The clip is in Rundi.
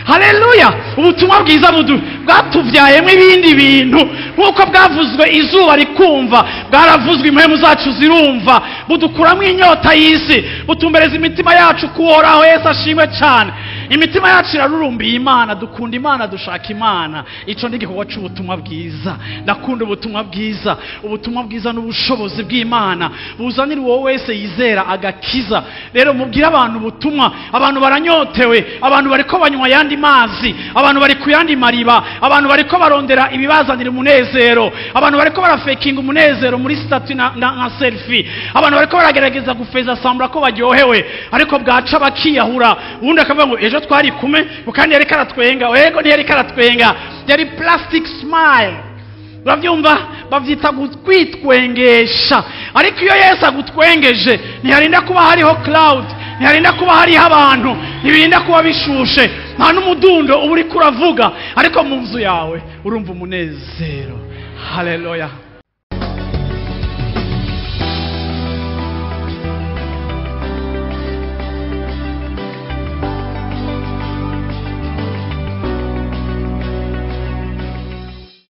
Haleluya! Ubutumwa bwiza bwatuvyayemo ibindi bintu, nk'uko bwavuzwe izuba rikumva, bwaravuzwe impwemu zacu zirumva, budukuramo inyota y'isi, butumbereza imitima yacu kuhoraho. Yesu ashimwe cyane. Imitima yacu irarurumbiye Imana, dukunda Imana, dushaka Imana. Ico ni igikorwa c'ubutumwa bwiza. Ndakunda ubutumwa bwiza. Ubutumwa bwiza n'ubushobozi bw'Imana buzanira uwo wese yizera agakiza. Rero mubwire abantu ubutumwa. Abantu baranyotewe, abantu bariko banywa ayandi mazi, abantu bari ku yandi mariba, abantu bariko barondera ibibazanira umunezero, abantu bariko barafekinga umunezero muri statut na selfie, abantu bariko baragerageza gufeza sambura ko baryohewe, ariko bwaca bakiyahura. Ubundi akavuga ngo ejo twari kumwe, ngo kandi yariko aratwenga. Yego, ntiyariko aratwenga, yari plastic smile. Urabyumva, bavyita kwitwengesha. Ariko iyo Yesu agutwengeje, ntiharinda kuba hariho cloud, ntiharinda kuba hariho abantu, ntibirinda kuba bishushe, nta n'umudundo uba uriko uravuga, ariko mu nzu yawe urumva umunezero. Haleluya!